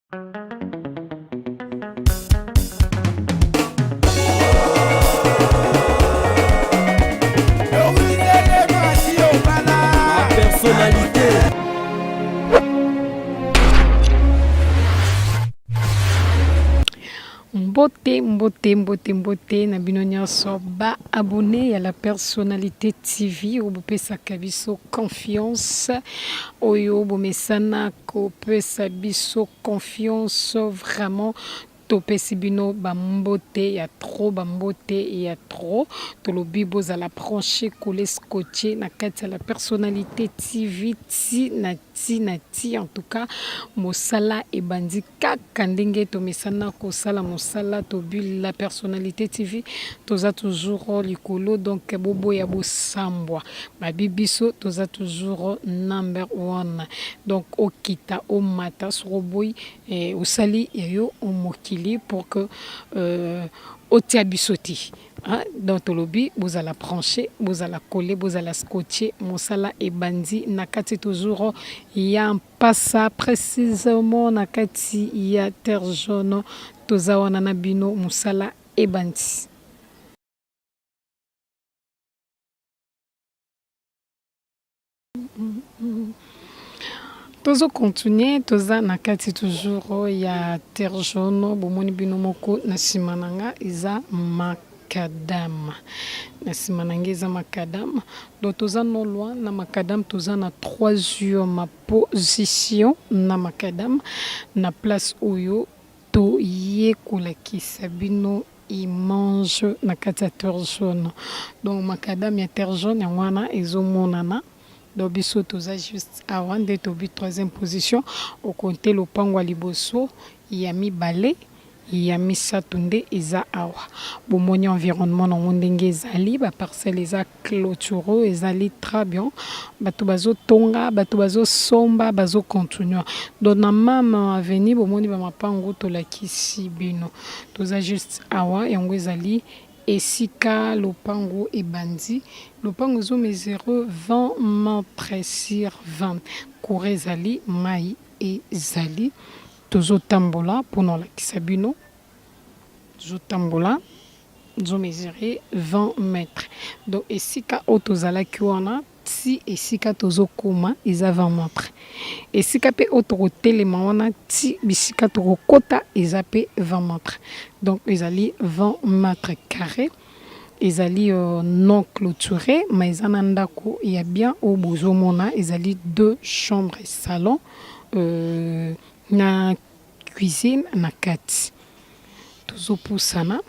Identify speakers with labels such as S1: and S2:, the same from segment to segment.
S1: Ma
S2: personnalité.
S1: Mbote, mbote, mbote, mbote na bino nyonso ba abonné ya la personnalité TV oyo bopesaka biso confiance oyo bomesana kopesa biso confiance vraiment topesi bino ba mbote ya trop ba mbote ya trop tolobi bozala branche colle scotche na kati ya la personnalité TV ti na ti na ti en tout cas mosala ebandi Kaka ndenge tomesana kosala mosala tobi la personnalite TV toza toujours likolo donc boboya bosambwa babi biso toza toujours number one donc okita omata soki oboyi eh, osali ya yo mokili pour que euh, otia biso te hein? Donc tolobi bozala branche bozala colle bozala scotche mosala ebandi na kati toujours ya Pasa precisement na kati ya terre jaune toza wana na bino musala ebandi. Tozo continuer toza na kati toujours ya terre jaune bomoni bino moko na sima na nga eza macadam na sima na nga eza macadam donc toza non loin na macadam toza na troisième position na macadam na place oyo toye kolakisa bino image na kati ya terre jaune donc macadam ya terre jaune yango wana ezomonana donc biso toza juste awa nde tobi troisième position okonte lopango ya liboso ya mibale ya misato nde eza awa bomoni environnement nango ndenge ezali ba parcelle eza clôture ezali très bien bato bazotonga bato bazosomba bazocontinue donc na meme avenue bomoni bamapango tolakisi bino toza juste awa yango ezali esika lopango ebandi lopango ezomesure 20 mètres sur 20 courant ezali mai ezali tozotambola mpona olakisa bino tozotambola tozomesure 20 mètres donc esika oyo tozalaki wana ti esika tozokoma eza 20 mètres esika mpe oyo tokotelema wana ti bisika tokokota eza mpe 20 mètres donc ezali 20 mètres carré ezali non clôturé mais eza na ndako ya bien oyo bozomona ezali deux chambres salon na cuisine na kati tozopusana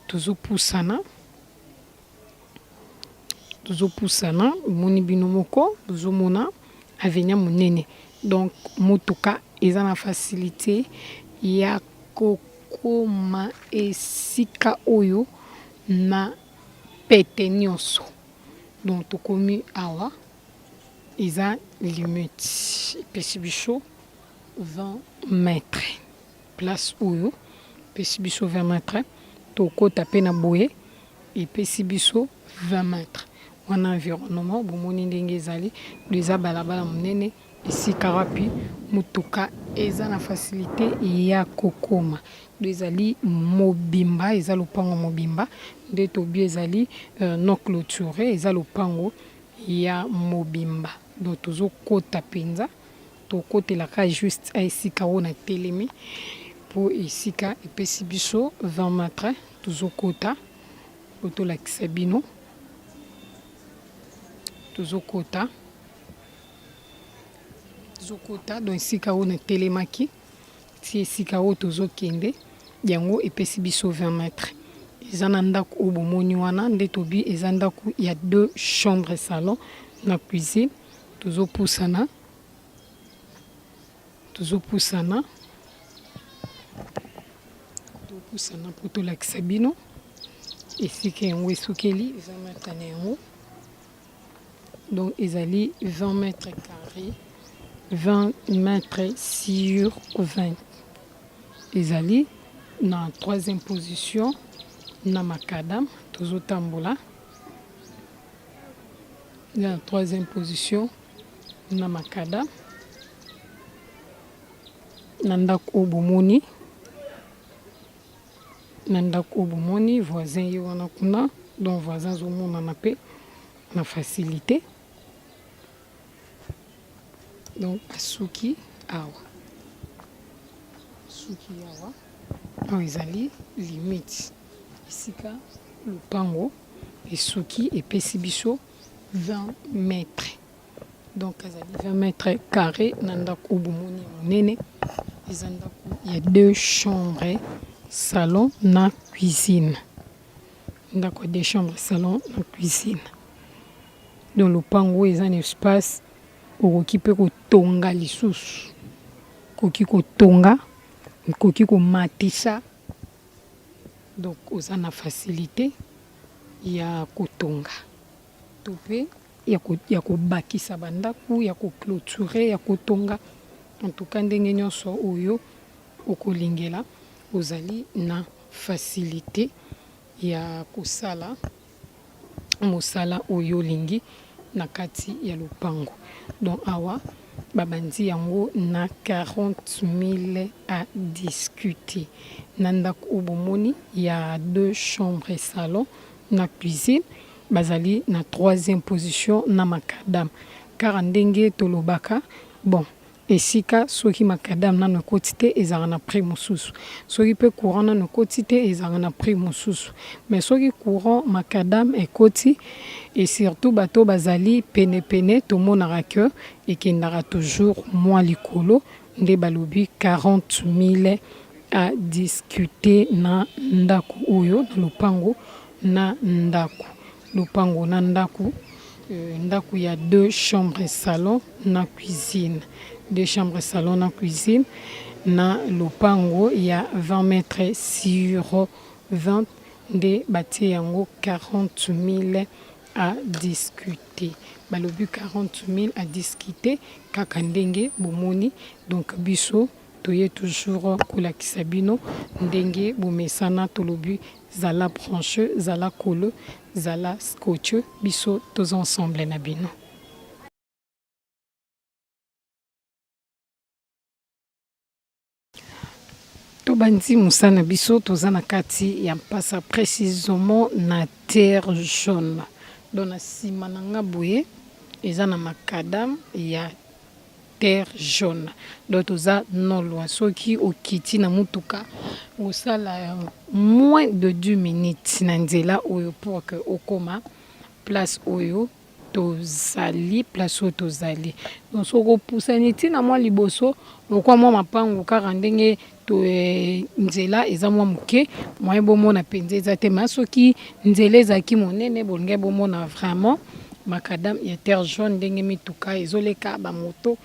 S1: tozopusana tozopusana omoni bino moko bozomona avenue monene donc motuka eza na facilité ya kokoma esika oyo na pete nyonso donc tokomi awa eza limite epesi biso 20 mètres place oyo epesi biso 20 mètres tokota mpe na boye epesi biso 20 mètres wana environnement bomoni ndenge ezali eza balabala monene esika wapi motuka eza na facilité ya kokoma do ezali mobimba eza lopango mobimba nde tobi ezali non clôturé eza lopango ya mobimba donc tozokota mpenza tokotelaka juste esika oyo na telemi mpo esika epesi biso 20 mètres tozokota po tolakisa bino tozokota tozokota donc esika oyo natelemaki ti esika oyo tozokende yango epesi biso 20 mètres eza na ndako oyo bomoni wana nde tobi eza ndako ya deux chambres salon na cuisine tozopusana tozopusana topusana mpo tolakisa bino esika yango esukeli eza matana yango donc ezali 20 mètres carré 20 mètres sur 20 ezali na troisième position na macadam tozotambola na troisième position na macadam. Na ndako oyo bomoni, na ndako oyo bomoni voisin ye wana kuna, donc voisin azomonana mpe na facilité. Donc asuki awa, asuki awa. Awa ezali limite esika lopango esuki, epesi biso 20 mètres. Donc azali 20 mètres carré na ndako oyo bomoni ya monene, eza ndako ya deux chambres, salon na cuisine. Ndako ya deux chambres, salon na cuisine. Donc lopango oyo eza na espace, okoki mpe kotonga lisusu, okoki kotonga, okoki komatisa, donc oza na facilité ya kotonga to mpe ya kobakisa ba ndaku, ya ko cloturer, ya kotonga. En tout cas ndenge nyonso oyo okolingela, ozali na facilité ya kosala mosala oyo olingi na kati ya lopango. Donc awa babandi yango na 40 000 à discuter. Na ndako oyo bomoni ya deux chambres, salon na cuisine, bazali na troisième position na macadam. Kaka ndenge tolobaka, bon, esika soki macadam nano ekoti te, ezalaka na prix mosusu. Soki mpe courant nano ekoti te, ezalaka na prix mosusu. Mais soki courant, macadam ekoti, et surtout bato bazali penepene, tomonaka ke ekendaka toujours mwa likolo. Nde balobi 40 000 à discuter na ndako oyo, na lopango na ndako, lopango na ndako, ndako ya deux chambres, salon na cuisine, deux chambres, salon na cuisine, na lopango ya 20 mètres sur 20. Nde batie yango 40 000 à discuter. Balobi 40 000 à discuter, kaka ndenge bomoni. Donc biso toye toujours kolakisa bino ndenge bomesana. Tolobi zala branché, zala collé, zala scotché, biso toza ensemble na bino. Tobandi mosala na biso. Toza na kati ya Mpasa, précisément na Terre Jaune. Donc na nsima na nga boye eza na macadam ya Terre Jaune. Donc toza non loin. Soki okiti na motuka, osala moins de 10 minutes na nzela oyo pour que okoma place oyo tozali. Place oyo tozali, donc soki opusani ntina mwa liboso, lokwa mwa mapangu, kaka ndenge to nzela eza mwa moke, moyen bomona mpenza eza te. Ma soki nzela ezalaki monene, bolingai bomona vraiment macadam ya Terre Jaune, ndenge mituka ezoleka, bamoto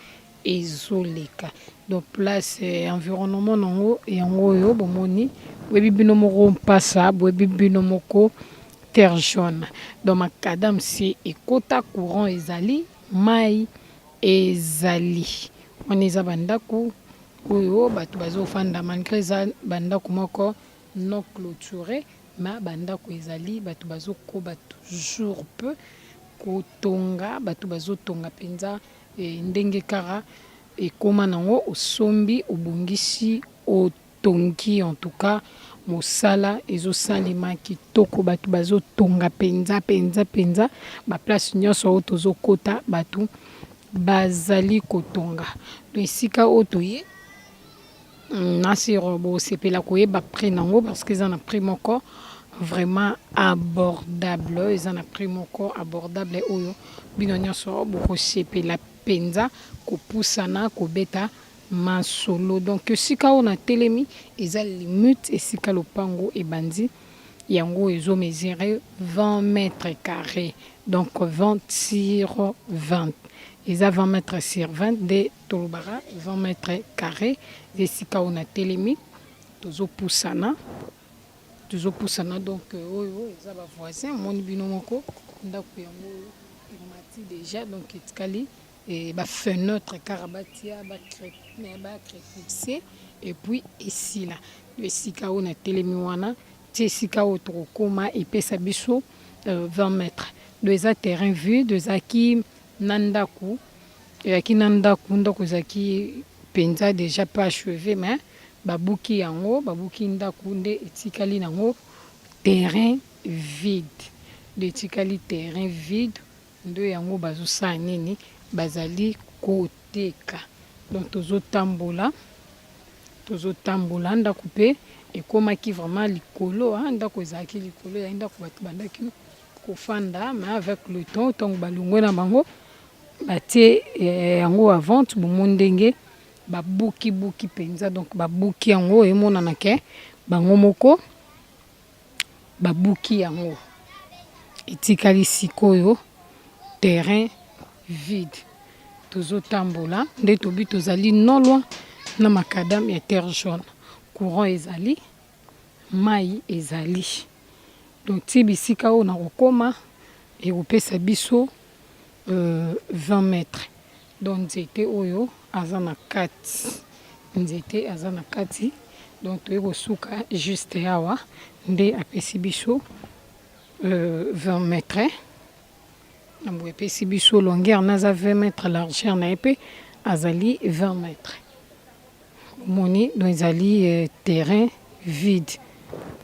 S1: ezoleka. Donc place environnement nango yango oyo bomoni. Boyebi bino moko Mpasa, boyebi bino moko Terre Jaune. Donc macadam si ekota, courant ezali, mai ezali. Wana eza bandako oyo bato bazofanda, malgré eza bandako moko non clôturé, ma bandako ezali, bato bazokoba toujours peu kotonga. Bato bazotonga mpenza ndenge kaka ekóma nango. Osombi, obongisi, otongi. En tout cas mosala ezosalema kitoko, bato bazotonga mpenza mpenza mpenza. Baplace nyonso oyo tozokota, bato bazali kotonga. Donc esika oyo toye nasir, bosepela koyeba prix nango, parce que eza na prix moko vraiment abordable. Eza na prix moko abordable oyo bino nyonso bokosepela mpenza kopusana kobeta masolo. Donc esika oyo natelemi eza limite esika lopango ebandi. Yango ezomesurer 20 mètres carré, donc 20 sur 20. Eza 20 mètres sur 20, nde tolobaka 20 mètres carré. Eza esika oyo natelemi. Tozopusana, tozopusana. Donc oyo eza bavoisin, omoni bino moko ndako yango oyo emati déjà. Donc etikali bafenêtre kaka batia, bacréfixe, et puis esila. Esika oyo natelemi wana ti esika oyo tokokóma epesa biso 20 mètres. Donc eza terrain vide, ezalaki na ndako, ezalaki na ndako. Ndako ezalaki mpenza dejà pas acheve mais babuki yango, babuki ndaku nde etikali nango terrain vide, nde etikali terrain vide nde yango bazosala nini? Bazali koteka donc tozotambola, tozotambola ndaku mpe ekomaki vraiment likolo hein, ndaku ezalaki likolo ya ndaku bato bandaki kofanda mais avec le temps ntango balongwe na bango batie yango à vente bomoni ndenge babuki buki mpenza donc babuki yango emonana ke bango moko babuki yango etikali sikoyo terrain vide tozotambola nde tobi tozali non loin na macadam ya terre jaune courant ezali mayi ezali donc ti bisika oyo nakokoma ekopesa biso 20 mètres donc nzete oyo aza na kati nzete aza na kati donc toye kosuka juste awa nde apesi biso 20 mètres na boye epesi biso longueur na aza 20 mètres largeur na ye mpe azali 20 mètres omoni donc ezali terrain vide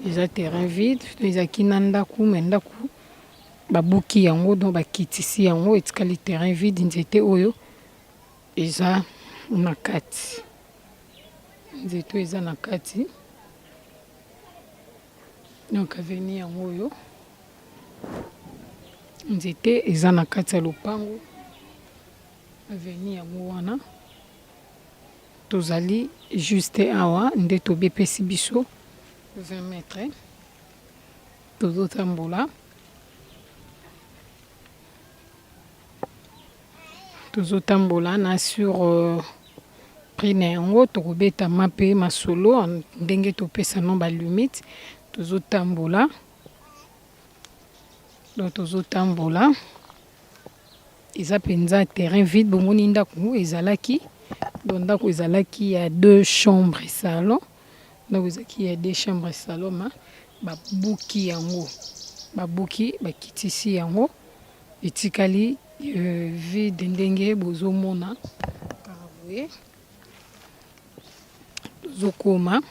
S1: eza terrain vide donc ezalaki na ndako mais ndako babuki yango donc bakitisi yango etikali terrain vide nzete oyo eza na kati nzete oyo eza na kati donc avenue yango oyo nzete eza na kati ya lopango avenue yango wana tozali juste awa nde tobepesi biso 20 mètres tozotambola tozotambola na sur prix na yango tokobetama mpe masolo ndenge topesa no balimite tozotambola donc tozotambola eza mpenza terrain vide bomoni ndako ezalaki donc ndako ezalaki ya deux chambres salon ndako ezalaki ya deux chambres salon ma babuki yango babuki bakitisi yango etikali vide ndenge bozomona kaka boye tozokoma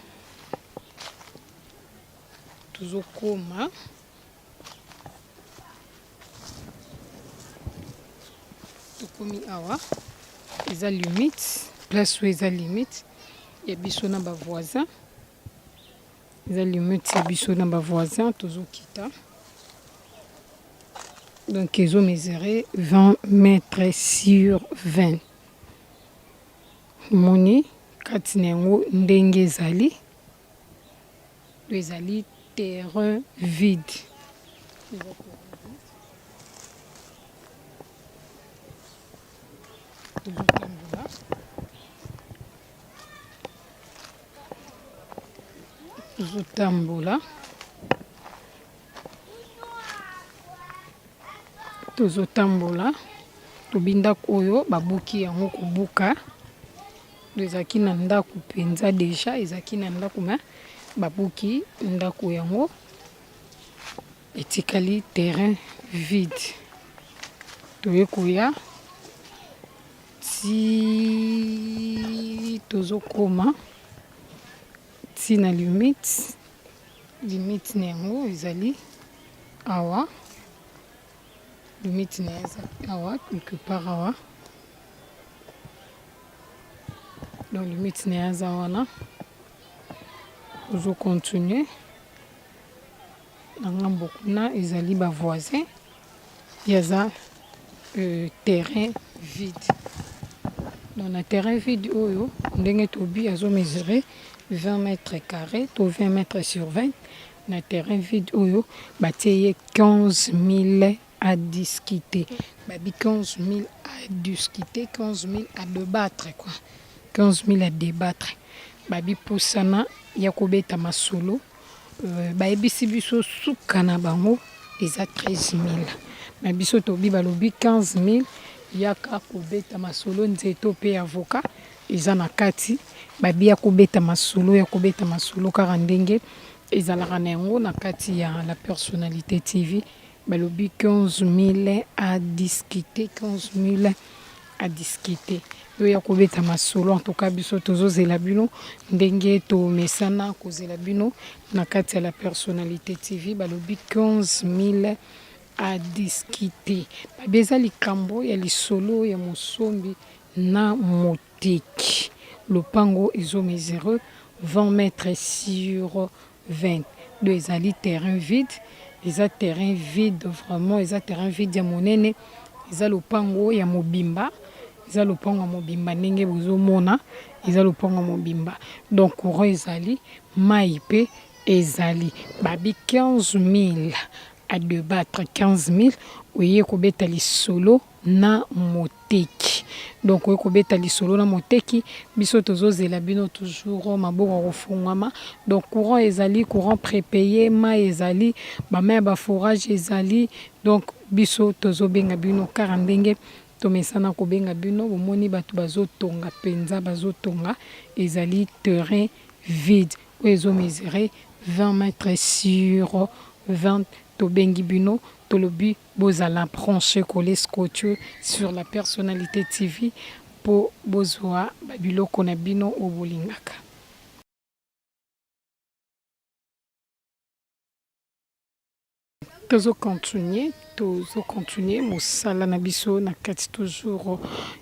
S1: tozokoma tokomi awa eza limite place oyo eza limite ya biso na bavoisin eza limite ya biso na bavoisin tozokita donc ezomesurer 20 mètres sur 20 moni kati na yango ndenge ezali ezali terrain vide tozotambola tozotambola tozotambola tobi ndako oyo babuki yango kobuka ezalaki na ndako mpenza deja ezalaki na ndako mais babuki ndako yango etikali terrain vide toye koya ti tozokoma ti na limite limite na yango ezali awa limite na eza awa quelque part awa donc limite na eza wana ozocontinue na ngambo kuna ezali bavoisin eza terrain vide donc na terrain vide oyo ndenge tobi azomesurer 20 mètres carré to 20 mètres sur 20 na terrain vide oyo batie ye 15 000 à discuter babi 15 000 à discuter 15 000 à débattre quoi 15 000 à débattre babi pusana ya kobeta masolo bayebisi biso suka na bango eza 13 000 na biso tobi balobi 15 000 yaka kobeta masolo nzeto mpe avocat eza na kati babi ya kobeta masolo ya kobeta masolo kaka ndenge ezalaka na yango na kati ya la personnalité tv balobi 15 000 à discuter 15 000 à discuter. Toya kobeta masolo en tout cas biso tozozela bino ndenge tomesana kozela bino na kati ya la personnalité TV. Balobi 15 000 à discuter. Babi eza likambo ya lisolo ya mosombi na moteki. Lopango ezo mesure 20 mètres sur 20. Donc ezali terrain vide, eza terrain vide vraiment, eza terrain vide ya monene, eza lopango ya mobimba, eza lopango ya mobimba ndenge bozomona, eza lopango ya mobimba. Donc courant ezali, mayi pe ezali. Babi 15 000 à debattre, 15 000 oye kobeta lisolo na moteki. Donc oye kobeta lisolo na moteki, biso tozozela bino toujours maboko kofungwama. Donc courant ezali, courant prépayé, mayi ezali, ba mayi ya ba forage ezali. Donc biso tozobenga bino kaka ndenge tomesana kobenga bino. Bomoni bato bazotonga penza, bazotonga, ezali terrain vide oyo ezo mesurer 20 mètres sur 20. Tobengi bino, tolobi bozala branché, collé, scotché sur la personnalité TV po bozwa ba biloko na bino oyo bolingaka. Tozo continuer, tozo continuer mosala na biso na kati toujours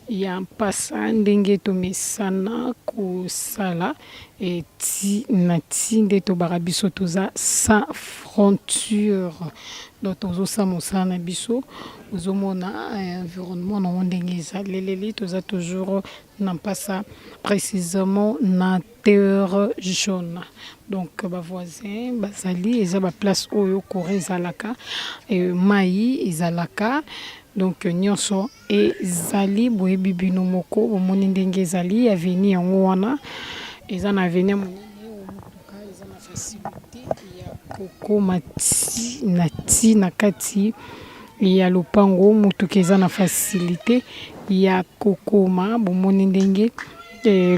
S1: ya mpasa ndenge tomesana kosala ti na ti nde tobaka biso toza sans frontière. Donc tozosala mosala na biso, ozomona environnement nango ndenge ezaleleli, toza toujours na mpasa précisément na terre jaune. Donc ba voisin bazali, eza ba place oyo courant ezalaka, mayi ezalaka, donc nyonso ezali. Boyebi bino moko, bomoni ndenge ezali avenue yango wana, eza na avenue ya monene oyo motuka eza na facilité ya kokoma ti na ti na kati ya lopango. Motuka eza na facilité ya kokoma, bomoni ndenge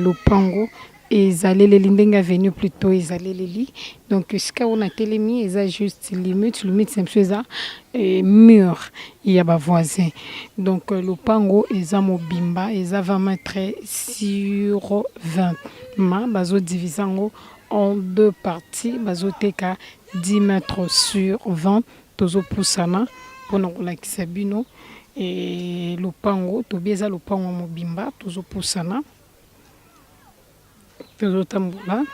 S1: lopango ezaleleli, ndenge avenue plutôt ezaleleli. Donc esika oyo natelemi eza juste limite, limite na biso eza mur ya ba voisin. Donc lopango eza mobimba, eza 20 mètres sur 20, ma bazo diviser yango en deux parties, bazoteka 10 mètres sur 20. Tozopusana mpona kolakisa bino lopango, tobi eza lopango mobimba. Tozopusana, tozotambola,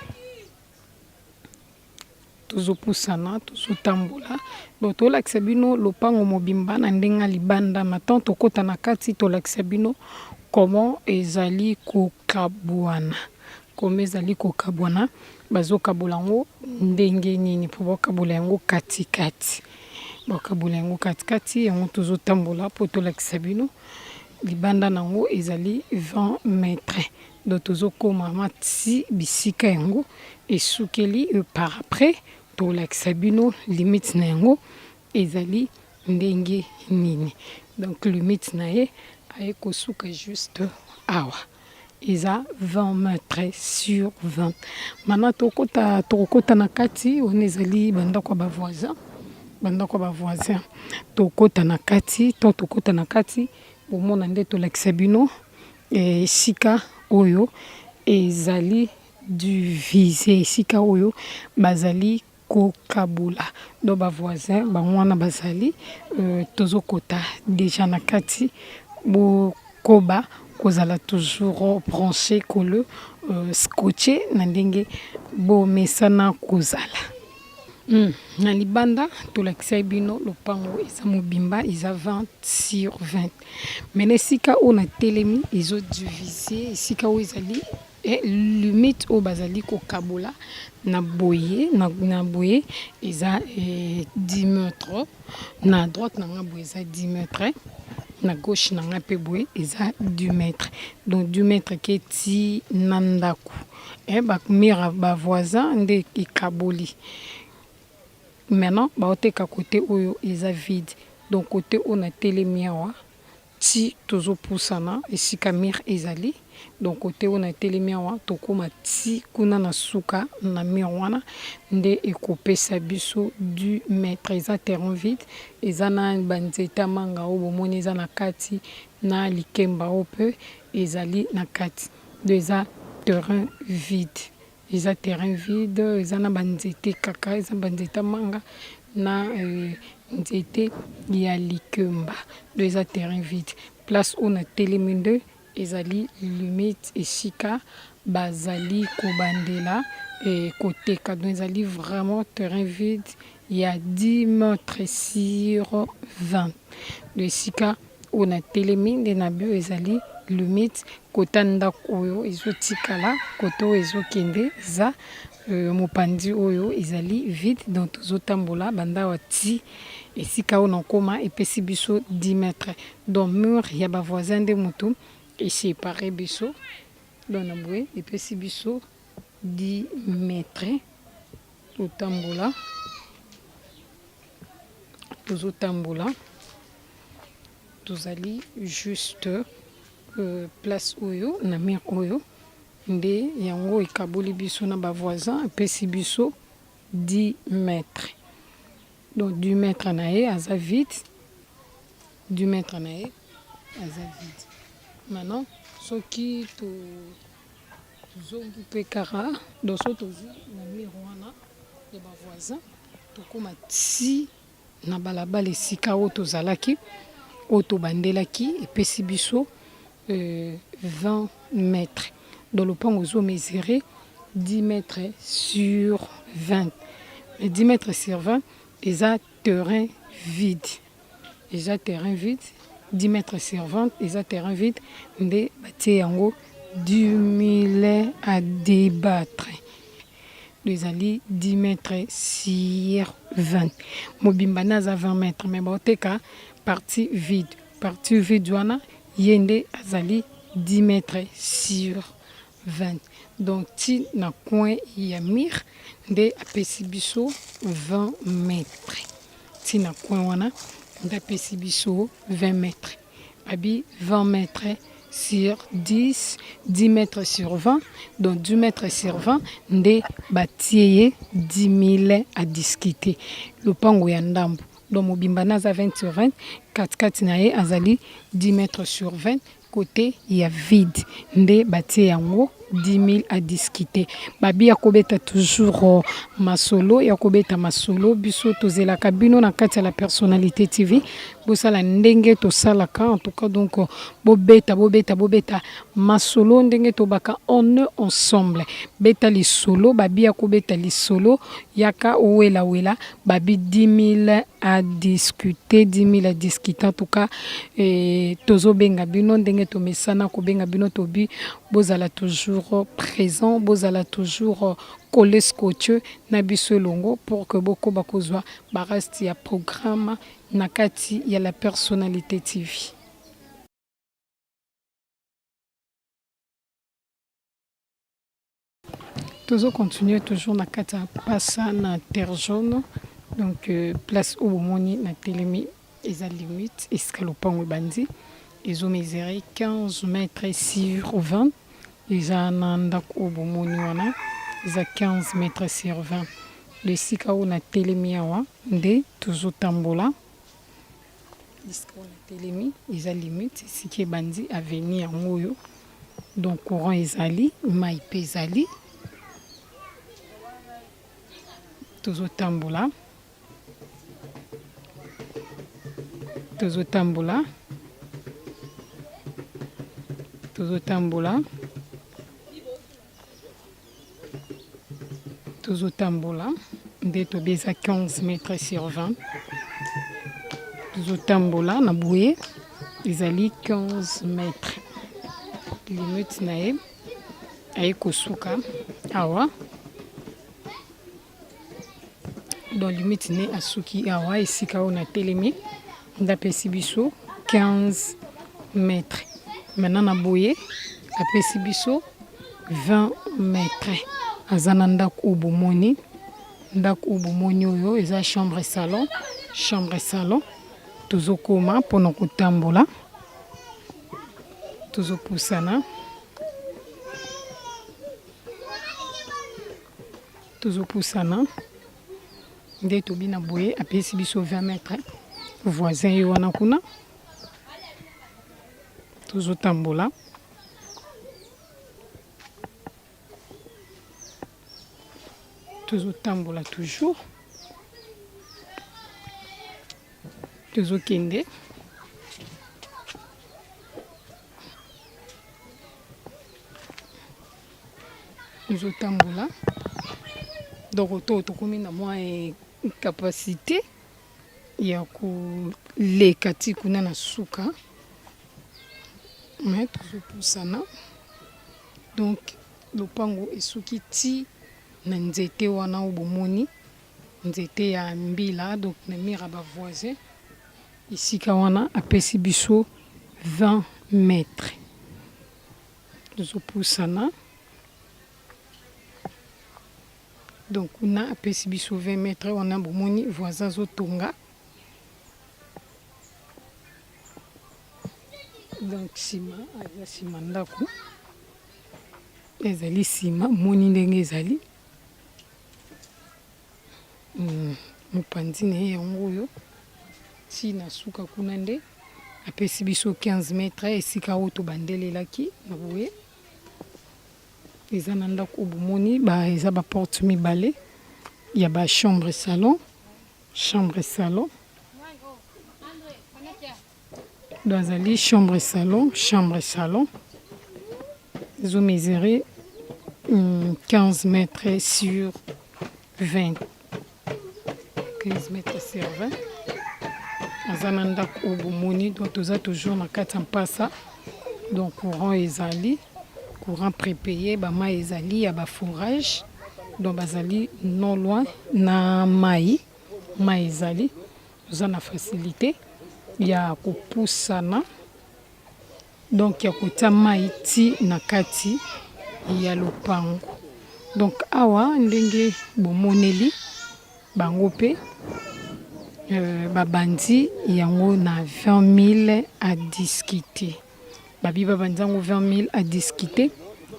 S1: tozopusana, tozotambola. Donc tolakisa bino lopango mobimba na ndenge ya libanda. Maintenant tokɔta na kati, tolakisa bino comment ezali kokabwana, comment ezali kokabwana, bazokabola yango ndenge nini mpo bakabola yango katikati, bakabola yango katikati. Yango tozotambola mpo tolakisa bino libanda nango ezali 20 mètres. Donc tozokoma mati bisika yango esukeli, par après tolakisa bino limite na yango ezali ndenge nini. Donc limite na ye aye kosuka juste awa, eza 20 mètres sur 20. Maintenant tokota, tokokota na kati wana ezali bandako ya bavoisin, bandako ya bavoisin. Tokota na kati, to tokota na kati, bomona nde tolakisa bino esika oyo ezali divise, esika oyo bazali kokabola. Donc bavoisin bango wana bazali. Tozokota déjà na kati, bokoba kozala toujours branché, collé, scotché na ndenge bomesana kozala. Na libanda tolakisaki bino lopango eza mobimba, eza 20 sur 20. Mais na esika oyo natelemi ezodivise, esika oyo ezali limite oyo bazali kokabola na boye na boye eza 10 mètres. Na droite na nga boye eza 10 mètres, na gauche na nga mpe boye eza 10 mètres. Donc 10 mètres ke ti na ndako, ba mur ya bavoisin nde ekaboli. Maintenant baoteka côté oyo eza vide. Donc côté oyo natelemi awa ti tozopusana esika mur ezali. Donc côté oyo natelemi awa tokóma ti kuna na suka na mur wana nde ekopesa biso 10 mètres. Eza terrain vide, eza na banzete ya manga oyo bomoni eza na kati na likemba oyo mpe. ezali na kati. Donc eza terrain vide. Eza terrain vide, eza na ba nzete kaka, eza ba nzete ya manga na nzete ya likemba. Donc eza terrain vide. Place oyo na telemi nde ezali limite esika bazali kobandela koteka. Donc ezali vraiment terrain vide ya 10 mètres sur 20. Donc esika oyo na telemi nde na bio ezali limite kota ndako oyo ezotikala kote oyo ezokende eza mopanzi oyo ezali vide. Donc tozotambola banda awa ti esika oyo nakoma epesi biso 10 mètres. Donc mur ya ba voisin nde mutu e separe biso. Donc na boye epesi biso 10 mètres. Totambola, tozotambola, tozali juste place oyo na mur oyo nde yango ekaboli biso na ba voisin epesi biso 10 mètres. Donc 10 mètres na ye aza vide, 10 mètres na ye aza vide. Maintenant soki to tozongi mpe kaka donc soki tozwi na mur wana ya ba voisin tokóma ti na balabala esika oyo tozalaki oyo tobandelaki epesi biso 20 mètres. Donc lopango ozo mesurer 10 mètres sur 20. Mais 10 mètres sur 20 eza terrain vide. Eza terrain vide 10 mètres sur 20 eza terrain vide nde batie yango 10 000 à débattre. Donc ezali 10 mètres sur 20. Mobimba nde aza 20 mètres mais baoteka partie vide. Partie vide wana ye nde azali 10 mètres sur 20. Donc ti na coin ya mur nde apesi biso 20 mètres. Ti na coin wana nde apesi biso 20 mètres. Babi 20 mètres sur 10, 10 mètres sur 20. Donc 10 mètres sur 20 nde batie ye 10 000 à discuter. Lopango ya ndambo. Donc mobimba na aza 20 sur 20, katikati na ye azali 10 mètres sur 20 côté ya vide nde batie yango 10 000 à discuter. Babi ya kobeta toujours masolo ya kobeta masolo biso tozelaka bino na kati ya la personnalité TV bosala ndenge tosalaka en tout cas donc bobeta bobeta bobeta masolo ndenge tobaka on est ensemble. Beta lisolo babi ya kobeta lisolo yaka owela wela babi 10 000 à discuter 10 000 à discuter en tout cas tozobenga bino ndenge tomesana kobenga bino tobi bozala toujours présent bozala toujours collé scotché na biso elongo pour que bokoba kozwa ba reste ya programme na kati ya la personnalité TV. Tozo continuer toujours na kati ya pasa na terre jaune. Donc place oyo bomoni na telemi eza limite esika lopango ebandi ezo mesurer 15 mètres sur 20. Eza na ndako oyo bomoni wana eza 15 mètres sur 20. Esika oyo na telemi awa nde tozotambola. Esika oyo na telemi eza limite esika ebandi avenue yango oyo. Donc courant ezali, mai pe ezali. Tozotambola. Tozotambola. Tozotambola. Tozotambola nde tobi eza 15 mètres sur 20. Tozotambola na boye ezali 15 mètres. Limite na ye aye kosuka awa. Donc limite ne asuki awa esika oyo na telemi nde apesi biso 15 mètres. Maintenant na boye apesi biso 20 mètres. Aza na ndako oyo bomoni, ndako oyo bomoni oyo eza chambre salon, chambre salon. Tozokoma mpona kotambola, tozopusana. Tozopusana nde tobi na boye apesi biso 20 mètres. Voisin ye wana kuna tozotambola. Tozotambola toujours, tozokende. Tozotambola donc to tokomi na mwa capacité ya koleka ti kuna na suka, mais tozopusana. Donc lopango esuki ti na nzete wana oyo bomoni, nzete ya mbila, donc na mur ya ba voisin. Esika wana apesi biso 20 mètres. Tozopusana. Donc kuna apesi biso 20 mètres wana bomoni voisin azotonga. Donc nsima aza nsima ndako ezali nsima moni ndenge ezali mopanzi na ye yango oyo ti na suka kuna nde apesi biso 15 mètres esika oyo tobandelelaki na boye. Eza na ndako oyo bomoni ba eza ba porte mibale ya ba chambre salon, chambre salon. Donc azali chambre salon, chambre salon. Ezo mesurer 15 mètres sur 20. 15 mètres sur 20. Aza na ndako oyo bomoni, donc toza toujours na kati ya mpasa. Donc courant ezali, courant prépayé, ba mayi ezali ya ba forage. Donc bazali non loin na mayi, mayi ezali, oza na facilité ya kopusana, donc ya kotia mayi ti na kati ya lopango. Donc awa ndenge bomoneli bango pe babandi yango na 20 000 à discuter. Babi babandi yango 20 000 à discuter,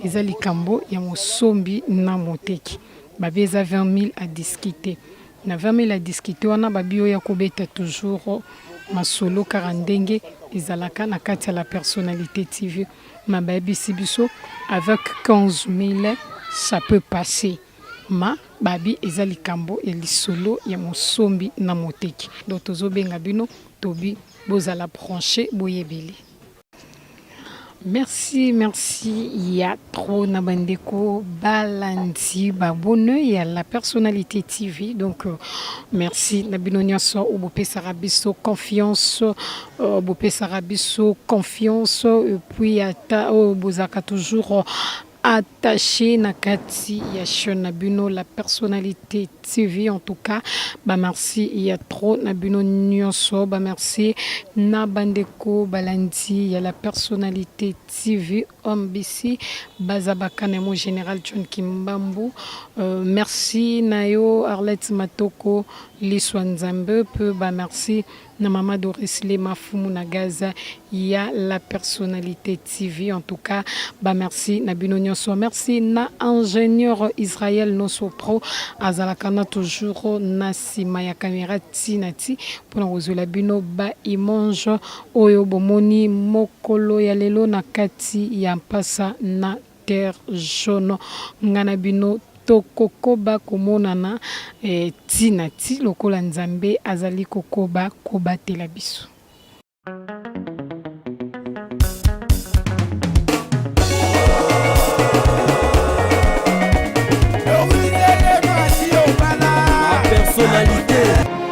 S1: eza likambo ya mosombi na moteki. Babi eza 20 000 à discuter. Na 20 000 à discuter wana babi oya kobeta toujours masolo kaka ndenge ezalaka na kati ya la personnalité TV. Ma bayebisi biso avec 15 000 ça peut passer. Ma babi eza likambo ya lisolo ya mosombi na moteki. Donc tozobenga bino tobi bozala branché boyebeli. Merci, merci ya trop na bandeko balandi babone ya la personnalité TV. Donc merci na bino nyonso oyo bopesaka biso confiance, bopesaka biso confiance et puis ata oyo bozalaka toujours attaché na kati ya chaîne na bino la personnalité TV. En tout cas ba merci ya trop na bino nyonso, ba merci na bandeko balandi ya la personnalité TV OMBC bazabaka na mo général John Kimbambu. Merci na yo Arlette Matoko Liswa Nzambe pe ba merci na mama Doris Lema Fumu na Gaza ya la personnalité TV. En tout cas ba merci na bino nyonso, merci na ingénieur Israël Noso Pro azalaka na toujours na sima ya caméra ti na ti mpona kozwela bino ba image oyo bomoni mokolo ya lelo na kati ya mpasa na terre jaune. Nga na bino tokokoba komonana ti na ti lokola Nzambe azali kokoba kobatela biso.
S2: Personnalité.